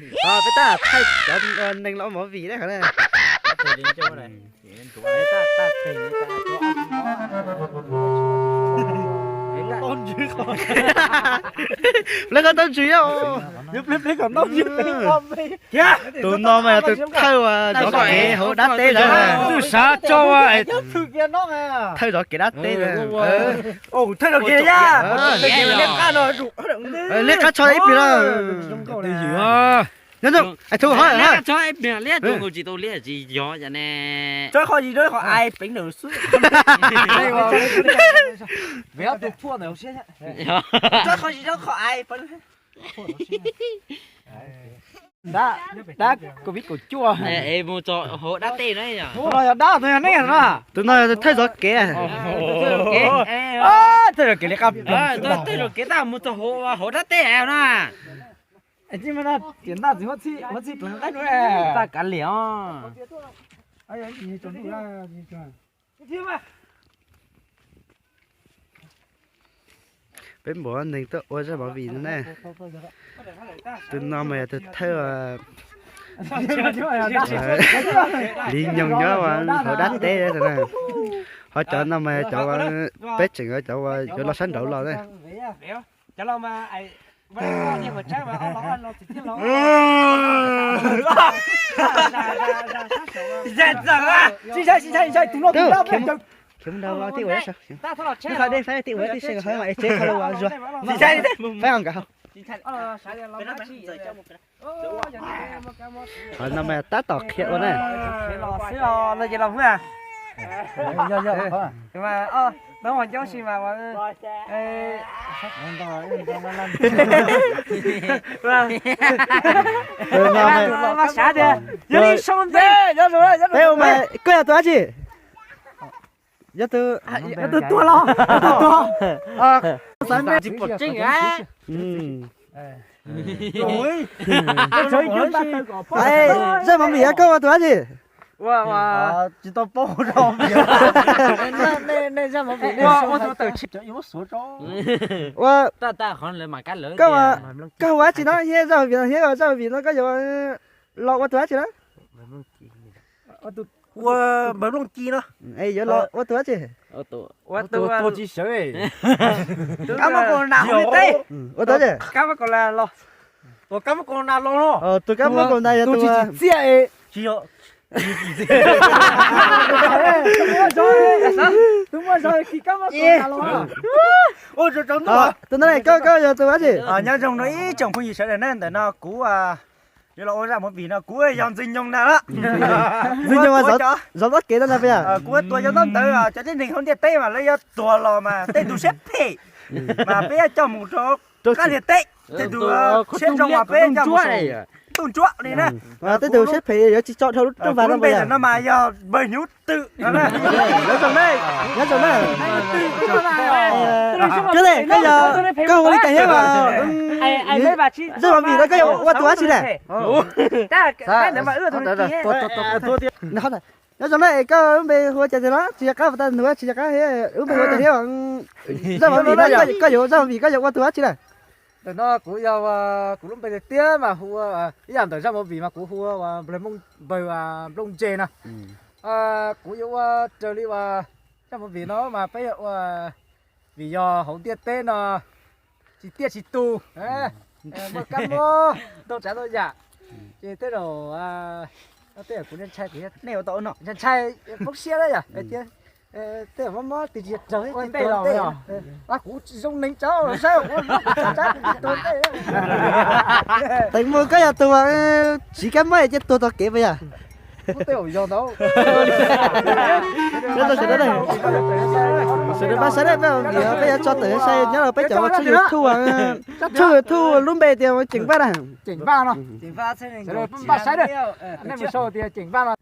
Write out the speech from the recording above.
Peb tab thaij cov neeg los ua movie ne qhov na. Pliag qhov tau ntsws os. Tus no mas yog tus thawj uas zov kev hauv dab teb zog. Twb sab tso thawj zov kev dab teb. Liab qab tsho ib pliag na. Nyob zoo, liab tso ib pliag, liab tso nkaus tsis tau, liab tsis yog ne. Tso qhov yig rau qhov ai peev ntawm xwb. Tso qhov yig rau qhov ai peev. Dab, dab covid kaum cuaj. Es mus txog hauv dab teb na yog. Tus no yog dab, tus yog neeg no. Tus no yog thawj zov kev. Thawj zov kev li qab, thawj zov kev tab mus txog hauv, hauv dab teb na. Tsis muaj tias ntaj txiv huab txhij pleev qab dua. Taj kav liam os. Peb npam neeg tuaj ua zaj movie no ne. Tus no mas yog tus thawj li nyoog nyob hauv dab teb na. Ho cov no mas cov peb tseem cov uas yuav los sab nraud los ne. Khiav mus nrad, tij ua, tij ua, tij ua, tij ua, faib nkawd hauv. Qhov no mas tab tom qhia ua na. Peb ua mas koj yog tus dab tsi? Yog tus tuag los? Yog tus tuag. Zaj movie koj ua tus dab tsi? Ua, koj hu dab tsi no thiab zaj movie no, zaj movie no koj yuav los ua tus dab tsi na? Ua npawg Nplooj Ci no. Yuav los ua tus dab tsi? Ua tus tsis sawv. Kab mob corona hauv ntiaj teb. Ua tus dab tsi? Kab mob corona los. Tus kab mob corona los no. Tus kab mob corona yog tus tsis txiaj. Tsis yog. Tus muaj zog kis kab mob corona los. Tus no koj, koj yog tus dab tsi? Nyob zoo no ib tsoom phooj ywg sawv daws na, ntawm no kuv yuav los ua zaj movie no kuv yog Ntxwg Nyoog na. Ntxwg Nyoog zov txoj kev no na puas yog? Kuv ua tus yog ntaub ntawv cov tib neeg hauv ntiaj teb mas lawv yuav tuag los mas tej tus siab phem mas peb yuav coj mus rau qab ntiaj teb, tej tus siab zoo mas peb coj mus saum ntuj ntsuab li na. Tej tus siab phem yuav tsis tso dhau lub rooj vag no puas yog? No mas yog npawg Hnyuv Twm. Nyob zoo na, nyob zoo na. Koj ne, koj yog, koj hu li cas thiab mas? Zaj movie no koj yuav ua tus dab tsi ne? Nyob zoo na, koj lub npe hu ua cas tiag no? Tsis yog qab puas tas nug, tsis yog qab, lub npe hu ua cas thiab? Zaj movie no koj yuav, zaj movie koj yuav ua tus dab tsi na? Ntawm no kuv yog, kuv lub npe tiag tiag mas hu ua, ib yam ntawm zaj movie mas kuv hu ua npawg Nplooj Ntse no. Kuv yuav ua raws li uas zaj movie no mas peb yuav ua, vim yog hauv ntiaj teb no tsis tiaj tsis tus, muaj kab mob ntau tsav ntau yam, ces tej zaum tej kuv ntshai, nej ua tau no ntshai poob siab na yom, tias tej mob mob twg tsis raug tej los, kuv zoo neeg tsav saib ua tsav tsav kuv tsis tuag tej. Teem Mus, koj yog tus siv kab mob cia tuag tog kev puas yog? Sawv daws pab saib, peb yuav tso tawm sai nyob rau peb cov ua tshooj YouTube, tshooj YouTube lub npe tias Ceem Npaj na. Pab saib, nej mus sau tias Ceem Npaj no.